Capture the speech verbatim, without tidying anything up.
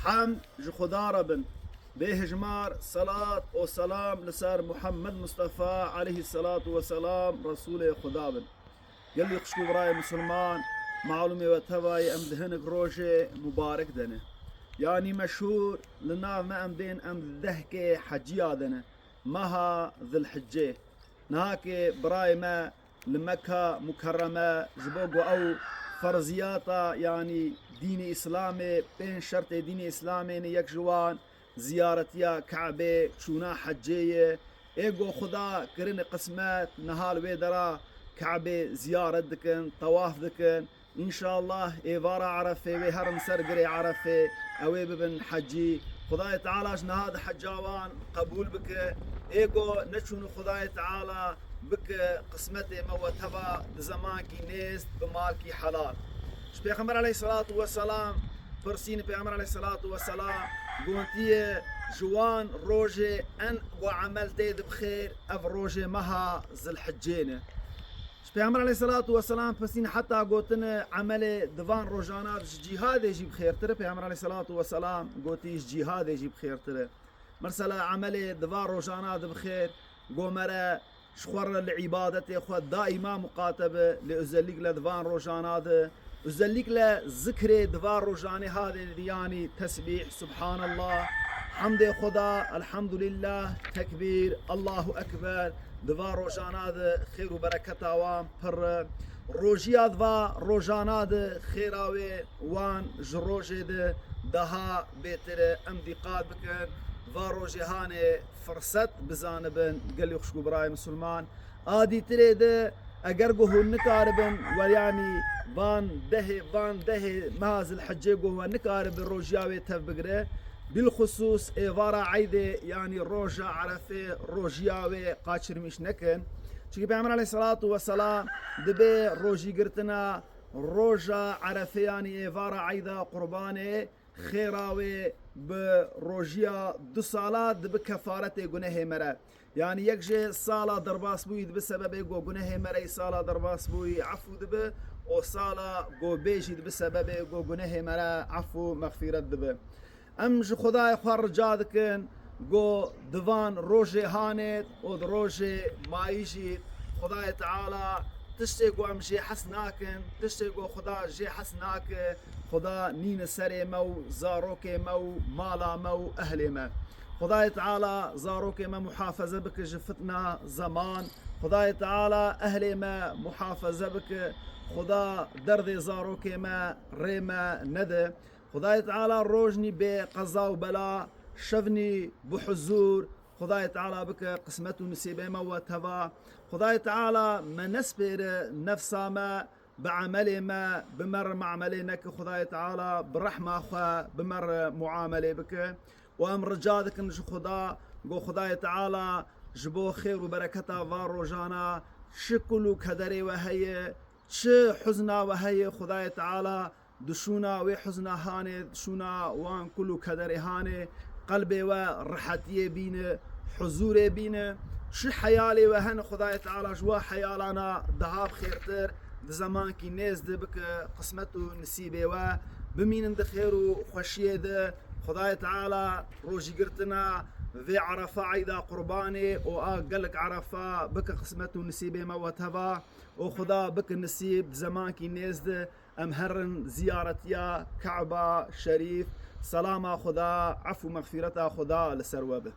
Hemd ji Xuda re bin. Bêhijmar selat û selam li ser Muhammed Mustafa aleyhisselatu vesselam, Resûlê Xuda bin. Gelî xişk û birayê misilman, malûmê we tevayî em di hinek rojê mubarek de ne. Yanî meşhûr li nav me em bên em di dehkê heciya de ne. Meha Zilhicê. Niha ki birayê me li Mekka Mukerreme ji bo ku ew ferziyata, yanî dînê Îslamê, pênc şertê dînê Îslamê ne, yek ji wan ziyaretiya Kebê, çûna hecê ye. Ê ku Xuda kirine qismet, niha li wê dera Kebê ziyaret dikin, tewaf dikin. Înşallah êvara Erefê wê herin ser girê Erefê, ew ê bibin hecî. Xudayê Teala ji niha di heca wan qebûl bike. Ê ku neçûne, Xudayê Teala bike qismetê me we teva di zemankî nêz bi malkî helal. Ji Pêxember aleyhisselatu vesselam pirsîne, Pêxember aleyhisselatu vesselam gotiye, ji wan rojê en ku emel tê de bi xêr, ev rojê meha Zilhicê ne. Ji Pêxember aleyhisselatu vesselam pirsîne, heta gotine emelê di van rojana ji cîhadê jî bi xêrtir e. Pêxember aleyhisselatu vesselam gotî, ji cîhadê jî bi xêrtir e. Mesela emelê di van rojana de bi xêr, ku me re ji xwe re li îbadetê xwe daîma muqate be, lê özellikle di van rojana de, özellikle zikrê di van rojanê hadê, yanî tesbîh, Subhanallah, hemdê Xweda, Elhamdulillah, tekbîr, Allahu Ekber, di van rojana de xêr û bereketa wan pir e. Rojiya di van rojana de xêra wê wan ji rojê de daha bêtir e. Em dîqat bikin, van rojê hanê firset bizanibin, gelî xwişk û birayê misilman. A dîtirê de, eger ku hûn nikaribin, weryanî van dehê, van dehê meha Zilhicê ku we nikaribin rojiya wê tev bigire, bilxusûs êvara eydê, yanî roja Erefê, rojiya wê qaçirmîş nekin. Çimkî Pêxember aleyhisselatu vesselam dibê rojîgirtina roja Erefê, yanî êvara eyda Qurbanê, xêra wê bi rojiya du sala dibi kefaretê gunehê me re. Yanî yek jê sala derbasbûyî dibi sebebê ku gunehê me re, sala derbasbûyî efû dibi, û sala ku bê jî dibi sebebê ku gunehê me re efû mexfîret dibi. Em ji Xwedayê xwe rica dikin ku di van rojê hanê û di rojê mayî jî Xwedayê Teala tiştê ku em jê hez nakin, tiştê ku Xweda jê hez nake, Xweda nîne serê me û zarokê me û mala me û ehlê me. Xwedayê Teala zarokê me muhafeze bike ji fitna zeman. Xwedayê Teala ehlê me muhafeze bike. Xweda derdê zarokê me rê me nede. Xwedayê Teala rojnî bê qeza û bela, şevnî bi huzûr. Xwedayê Teala bike qismet û nisîbê me we teva. Xwedayê Teala me nespêre nefsa me bi emelê me, bi me re muamelê neke. Xwedayê Teala bi rehma xwe bi me re muamelê bike. Û em rica dikin ji Xweda, ku Xwedayê Teala ji bo xêr û bereketa van rojana, çi kul û kederê we heye, çi huzna we heye, Xwedayê Teala di şûna wê huzna hanê, di şûna wan kul û kederê hanê, qelbê we rehetiyê bîne, huzûrê bîne. Çi heyalê we hene, Xwedayê Teala ji wa heyalana daha bi xêrtir di zemankî nêz de bike qismet û nisîbê we. Bimînin di xêr û xweşiyê de. Xwedayê Teala rojîgirtina vê Erefa, eyda Qurbanê û a gelek Erefa bike qismet û nisîbê me we teva. û Xuda bike nisîb di zemankî nêz de em herin ziyaretiya Keba Şerîf. Selama Xuda, ef û mexfîreta Xuda li ser we be.